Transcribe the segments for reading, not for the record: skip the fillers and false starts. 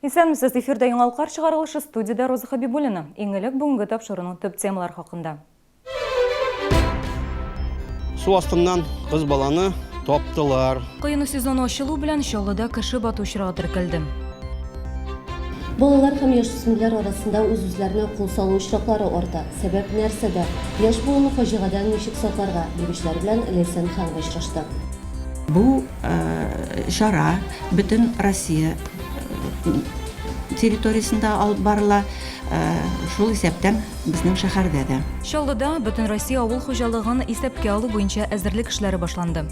Исәнмесез, эфирда яңалыклар чыгарылышы, студиядә Роза Хабибуллина. Иң элек бүгенге тапшыруның төп темалары хакында. Су астыннан кыз баланы таптылар. Коену сезоны ачылу белән Чаллыда кеше бату очрагы теркәлде. Балалар һәм яшүсмерләр арасында үз-үзләренә кул салу очраклары арта. Сәбәп нәрсәдә? Яшь буынны фаҗигадән ничек сакларга? Белгечләр белән Ләйсән Ханова очрашты. Бу чара бөтен Россия территориясендә алып барыла, шул исәптән безнең шәһәрдә дә. Чаллыда Бөтенроссия авыл хуҗалыгын исәпкә алу буенча әзерлек эшләре башланды.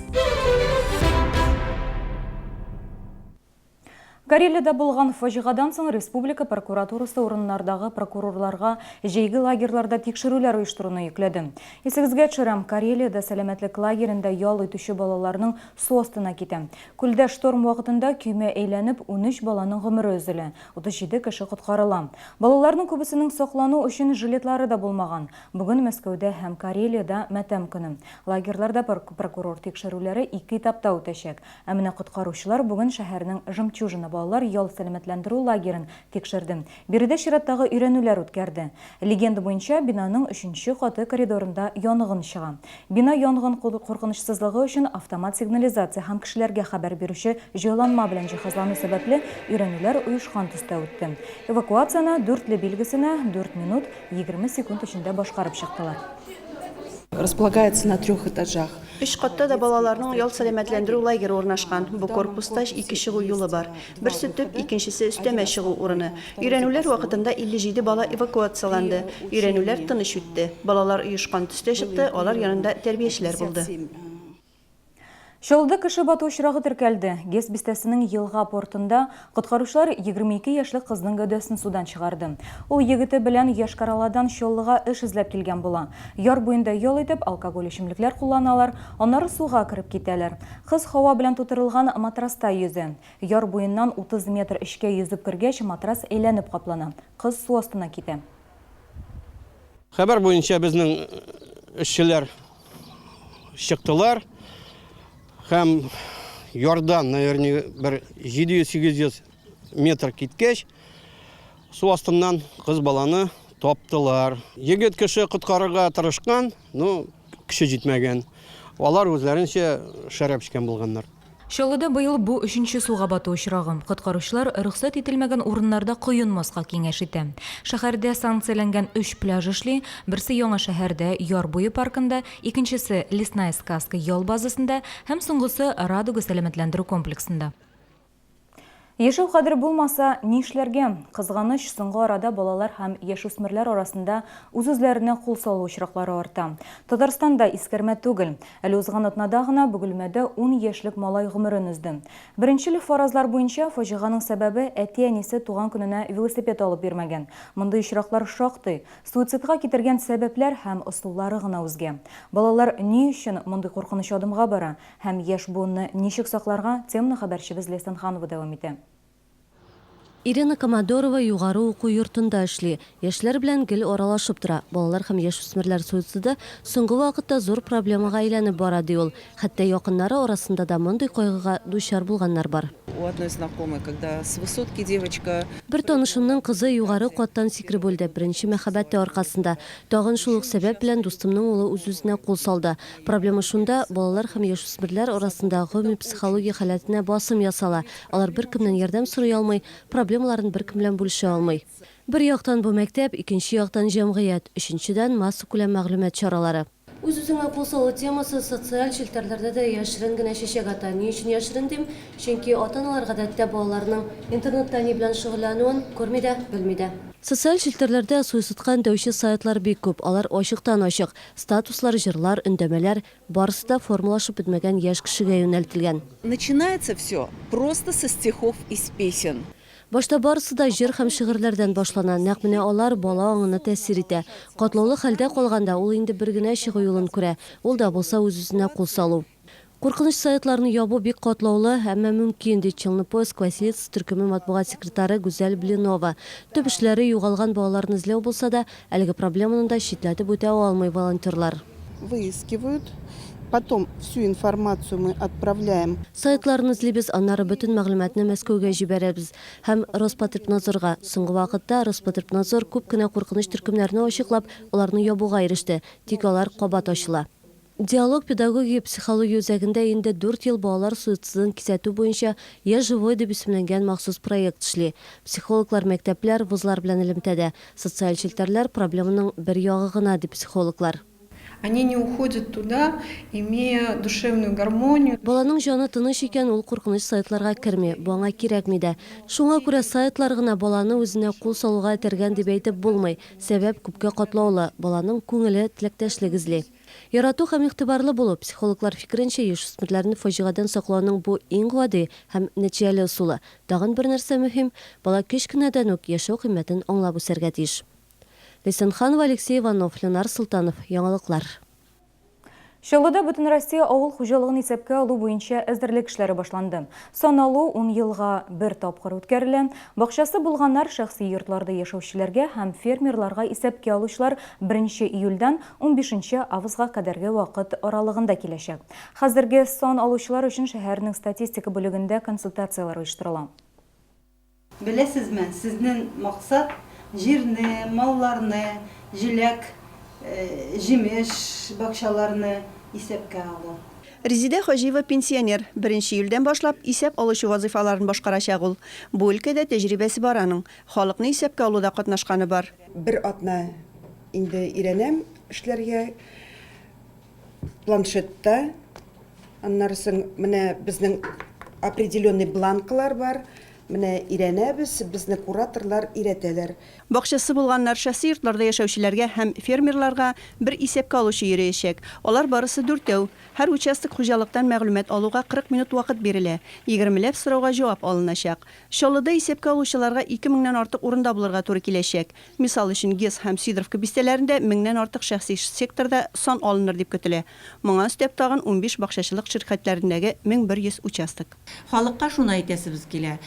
Карелиядә булган фаҗигадан соң республика прокуратурасы урыннардагы прокурорларга җәйге лагерьларда тикшерүләр оештыруны йөкләде. Исегезгә төшерәм, Карелиядә сәламәтлек лагеренда ял итүче балаларның су астына китә. Күлдә шторм вакытында көймә әйләнеп, 13 баланың гомере өзелә, 37 кеше коткарыла. Балаларның күбесенең саклану өчен жилетлары да булмаган. Бүген Мәскәүдә һәм Карелиядә матәм көне. Лагерьларда прокурор тикшерүләре ике этапта үтәчәк. Ә менә коткаручылар бүген шәһәрнең Жемчужина балалар ял-сәламәтләндерү лагерен тикшерде. Биредә чираттагы өйрәнүләр үткәрде. Легенда буенча, бинаның өченче каты коридорында янгын чыга. Бина янгын куркынычсызлыгы өчен автомат сигнализация һәм кешеләргә хәбәр бирүче җайланма белән җиһазлану сәбәпле, өйрәнүләр оешкан төстә үтте. Эвакуацияне дүртле билгесенә дүрт минут 20 секунд эчендә башкарып чыктылар. Располагается на трех этажах. Өч катта да балаларның ял-сәламәтләндерү лагере урнашкан. Бу корпуста ике чыгу юлы бар. Берсе төп, икенчесе өстәмә чыгу урыны. Өйрәнүләр вакытында 57 бала эвакуацияләнде. Өйрәнүләр тыныч үтте. Балалар оешкан төстә чыкты, алар янында тәрбиячеләр булды. Чаллыда кеше бату очрагы теркәлде. ГЭС бистәсенең елга портында коткаручылар 22 яшьлек кызның гәүдәсен судан чыгарды. Ул егете белән Йошкар-Оладан Чаллыга эш эзләп килгән була. Яр буенда ял итеп, алкоголь эчемлекләр кулланалар, аннары суга кереп китәләр. Кыз һава белән тутырылган матраста йөзә. Яр буеннан 30 метр эчкә йөзеп кергәч, матрас әйләнеп каплана. Кыз су астына китә. Хәбәр буенча безнең эшчеләр чыктылар һәм ярдан, наверное, бер 700-800 метр киткәч, су астыннан кыз баланы таптылар. Егет кеше коткарырга тырышкан, но көче җитмәгән. Алар үзләренчә шәраб эчкән булганнар. Чаллыда быел бу өченче суга бату очрагы. Коткаручылар рөхсәт ителмәгән урыннарда коенмаска киңәш итә. Шәһәрдә санкцияләнгән өч пляж эшли, берсе Яңа шәһәрдә, Яр буе паркында, икенчесе, Лесная сказка ял базасында һәм соңгысы, Радуга сәламәтләндерү комплексында. Яшәү кадере булмаса, нишләргә? Кызганыч, соңгы арада балалар һәм яшүсмерләр арасында үз-үзләренә кул салу очраклары арта. Татарстан да искәрмә түгел. Әле узган атнада гына Бөгелмәдә ун яшьлек малай гомерен өзде. Беренчел фаразлар буенча, фаҗиганың сәбәбе, әти-әнисе туган көненә велосипед алып бирмәгән. Мондый очраклар шактый. Суицидка китергән сәбәпләр һәм ысуллары гына үзгә. Балалар ни өчен мондый куркыныч адымга бара? Һәм яшь буынны ничек сакларга, теманы хәбәрчебез Ләйсән Ханова дәвам итә. Ирина Комодорова югары уку йортында эшли. Яшьләр белән гел аралашып тора. Балалар һәм яшүсмерләр суициды соңгы вакытта зур проблемага әйләнеп бара, ди ул. Хәтта якыннары арасында да мондый кайгыга дучар булганнар бар. У одной знакомой, когда с высотки девочка. Бер танышымның кызы югары каттан сикереп үлде, беренче мәхәббәте аркасында. Тагын шул ук сәбәп белән дустымның улы үз-үзенә кул салды. Проблема шунда, балалар һәм яшүсмерләр арасында гомуми психология халәтенә басым ясала, алар беркемнән ярдәм сорый алмый, проблемаларын беркем белән бүлешә алмый. Бер яктан бу мәктәп, икенче яктан җәмгыять, өченчедән, массакүләм мәгълүмат чаралары. Үз-үзеңә кул салу темасы социаль челтәрләрдә дә яшерен генә чәчәк ата. Ни өчен яшерен дим? Чөнки ата-аналар гадәттә балаларының интернетта ни белән шөгыльләнүен күрми дә, белми дә. Социаль челтәрләрдә суицидка өндәүче сайтлар бик күп, алар ачыктан-ачык. Статуслар, җырлар, өндәмәләр, барысы да формалашып бетмәгән яшь кешегә юнәлтелгән. Начинается все просто со стихов из песен. Башта барысы да җыр һәм шигырьләрдән башлана. Нәкъ менә алар бала аңына тәэсир итә. Катлаулы хәлдә калганда, ул инде бер генә чыгу юлын күрә, ул да булса үз-үзенә кул салу. Куркыныч сайтларны ябу бик катлаулы, әмма мөмкин, ди Челныпоиск Василица төркеме матбугат секретаре Гүзәл Блинова. Төп эшләре югалган балаларны эзләү булса да, әлеге проблеманы да читләтеп үтә алмый волонтерлар. Выискивают Потом всю информацию мы отправляем. Сайтларны эзлибез, аннары бөтен мәгълүматны Мәскәүгә җибәрәбез һәм Роспотребнадзорга. Соңгы вакытта Роспотребнадзор күп кенә куркыныч төркемнәрне ачыклап, аларны ябуга иреште, тик алар кабат ачыла. Диалог педагогия психология үзәгендә инде дүрт ел балалар суицидын кисәтү буенча Я живой дип исемләнгән махсус проект эшли. Психологлар мәктәпләр, вузлар белән элемтәдә. Социаль челтәрләр проблеманың бер ягы гына, ди психологлар. Они не уходят туда, имея душевную гармонию. Баланың җаны тыныч икән, ул куркыныч сайтларга керми, бу аңа кирәкми дә. Шуңа күрә сайтлар гына баланы үзенә кул салуга этәргән дип әйтеп булмый. Сәбәп күпкә катлаулы, баланың күңеле теләктәшлек эзли. Ярату һәм игътибарлы булу, психологлар фикеренчә, яшүсмерләрне фаҗигадән саклауның бу иң гади һәм нәтиҗәле ысулы. Тагын бер нәрсә мөһим, бала кечкенәдән үк яшәү кыйммәтен аңлап үсәргә тиеш. Ләйсән Ханова, Алексей Иванов, Ленар Солтанов, Яңалыклар. Чаллыда Бөтенроссия авыл хуҗалыгын исәпкә алу буенча әзерлек эшләре башланды. Сан алу ун елга бер тапкыр үткәрелә. Бакчасы булганнар шәхси йортларда яшәүчеләргә һәм фермерларга исәпкә алучылар беренче июльдән унбишенче августка кадәрге вакыт аралыгында киләчәк. Хәзерге сан алучылар өчен шәһәрнең статистика бүлегендә консультацияләр оештырыла. Беләсезме, сезнен максат, җирне, малларны, җиләк, җимеш бакчаларны исәпкә алу. Резидә Хаҗиева пенсионер, беренче июльдән башлап исәп алучы вазыйфаларын башкарачак ул. Бу өлкәдә тәҗрибәсе бар аның, халыкны исәпкә алуда катнашканы бар. Бер атна инде өйрәнәм эшләргә. Планшетта. Аннары соң менә безнең определенный бланклар бар. Менә өйрәнәбез, безне кураторлар өйрәтәләр. Бакчасы булганнар шәхси йортларда яшәүчеләргә һәм фермерларга бер исәпкә алучы йөриячәк. Алар барысы дүртәү. Һәр участок хуҗалыктан мәгълүмат алуга 40 минут вакыт бирелә. Егермеләп сорауга җавап алыначак. Чаллыда исәпкә алучыларга ике меңнән артык урында булырга туры киләчәк. Мисал өчен, ГЭС һәм Сидоровка бистәләрендә меңнән артык шәхси секторда сан алыныр дип көтелә. Моңа өстәп тагын 15 бакчачылык ширкәтләрендәге 1100 участок. Халыкка шуны әйтәсебез килә,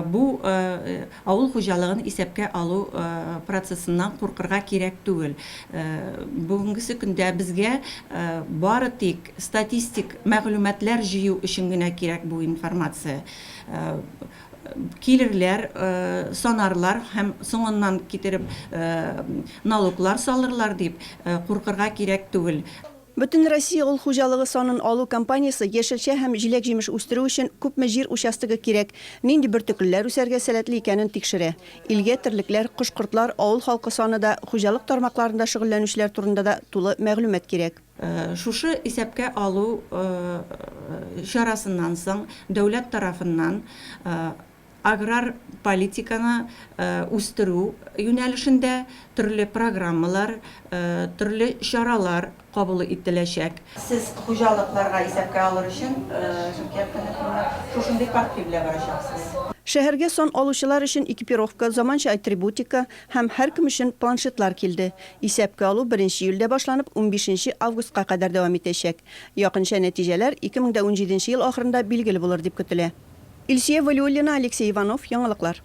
бу авыл хуҗалыгын исәпкә алу процессыннан куркырга кирәк түгел. Бүгенгесе көндә безгә бары тик статистик мәгълүматлар җыю өчен генә кирәк бу информация. Килерләр, санарлар һәм соңыннан китереп налоглар салырлар дип куркырга кирәк түгел. Бөтенроссия авыл хуҗалыгы санын алу кампаниясе яшелчә һәм җиләк-җимеш үстерү өчен күпме җир участогы кирәк, нинди бөртеклеләр үсәргә сәләтле икәнен тикшерә. Илгә терлекләр, кош-кортлар, авыл халкы саны да, хуҗалык тармакларында шөгыльләнүчеләр турында да тулы мәгълүмат кирәк. Шушы исәпкә алу чарасыннан соң дәүләт тарафыннан аграр политиканы үстерү юнәлешендә төрле программалар, төрле чаралар кабул ителәчәк. Сез хуҗалыкларга исәпкә алыр өчен шушындый портфель белән барачаксыз. Шәһәргә сан алучылар өчен экипировка, заманча атрибутика һәм һәркем өчен планшетлар килде. Исәпкә алу беренче июльдә башланып, унбишенче августка кадәр дәвам итәчәк. Якынча нәтиҗәләр 2017 ел ахырында билгеле булыр дип көтелә. Илсөя Вәлиуллина, Алексей Иванов, Яңалыклар.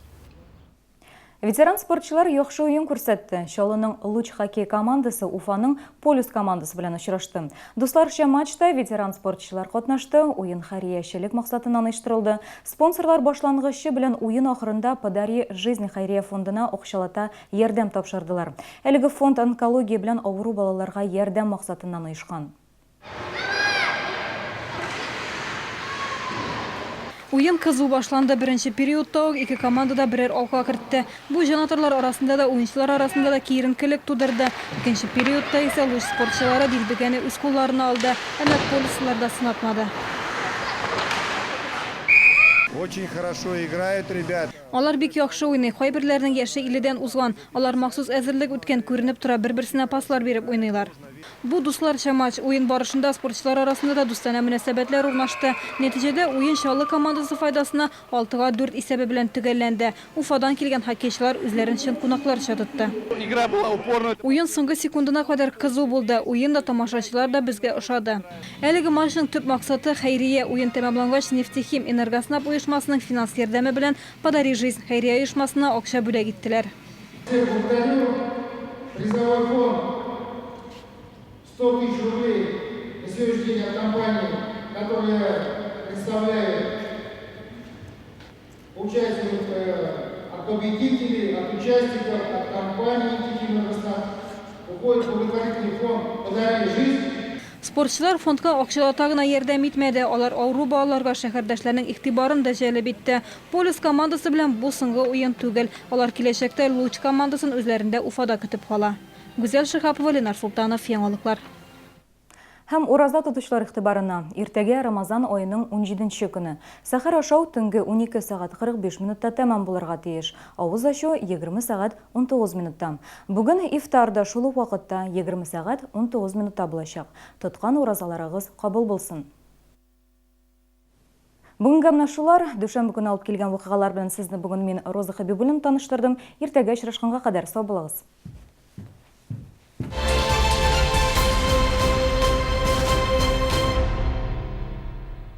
Ветеран спортчылар яхшы уен күрсәтте. Чаллының Луч хоккей командасы Уфаның Полюс командасы белән очрашты. Дусларча матчта ветеран спортчылар катнашты. Уен хәйриячелек максатыннан оештырылды. Спонсорлар башлангычы белән уен ахырында Подари жизнь хәйрия фондына акчалата ярдәм тапшырдылар. Әлеге фонд онкология белән авыру балаларга ярдәм максатыннан оешкан. Уен кызу башланды. Беренче периодта ук ике команда да берәр алка кертте. Бу җанатарлар арасында да, уенчылар арасында да киеренкелек тудырды. Икенче периодта исә Луч спортчылары дилбегәне үз кулларына алды. Әмма полюслылар да сынатмады. Очень хорошо играют ребят. Алар бик яхшы уйный. Кайберләренең яше илледән узган. Алар махсус әзерлек үткән, күренеп тора, бер-берсенә паслар биреп уйныйлар. Бу дусларча матч. Уен барышында спортчылар арасында да дустанә мөнәсәбәтләр урнашты. Нәтиҗәдә, уен Чаллы командасы файдасына алтыга дүрт исәбе белән төгәлләнде. Уфадан килгән хоккейчылар үзләрен чын кунакларча тотты. Игра была упорная. Уен соңгы секундына кадәр кызу булды. Уен да, тамашачылар да безгә ошады. Әлеге матчның төп максаты, хәйрия. Уен тәмамлангач, Нефтехим, Энергоснаб оешмасының финанс ярдәме белән Подари жизнь хәйрия оешмасына акча бүләк иттеләр. Всех благодарю. Призовой фонд 100 тысяч рублей. сегодняшний день от компании, которую я представляю, получается от победителей, от участников, от компании «Тихий уходит благотворительный фонд «Подари жизнь». Спортчылар фондка акчалата гына ярдәм итмәде, алар авыру балаларга шәһәрдәшләрнең игътибарын да җәлеп итте. Полюс командасы белән бу соңгы уен түгел. Алар киләчәктә Луч командасын үзләрендә Уфада көтеп кала. Гүзәл Шиһапова, Ленар Солтанов, Яңалыклар. Һәм ураза тотучылар игътибарына, иртәгә Рамазан аеның унҗиденче көне. Сәхәр ашау төнге 12 сәгать 45 минутта тәмам булырга тиеш. Авыз ачу 20 сәгать 19 минутта. Бүген ифтар да шул ук вакытта, 20 сәгать 19 минутта булачак. Тоткан уразаларыгыз кабул булсын! Бүгенгә менә шулар. Дүшәмбе көне алып килгән вакыйгалар белән сезне бүген мин, Роза Хәбибуллина таныштырдым. Иртәгә очрашканга кадәр сау булыгыз!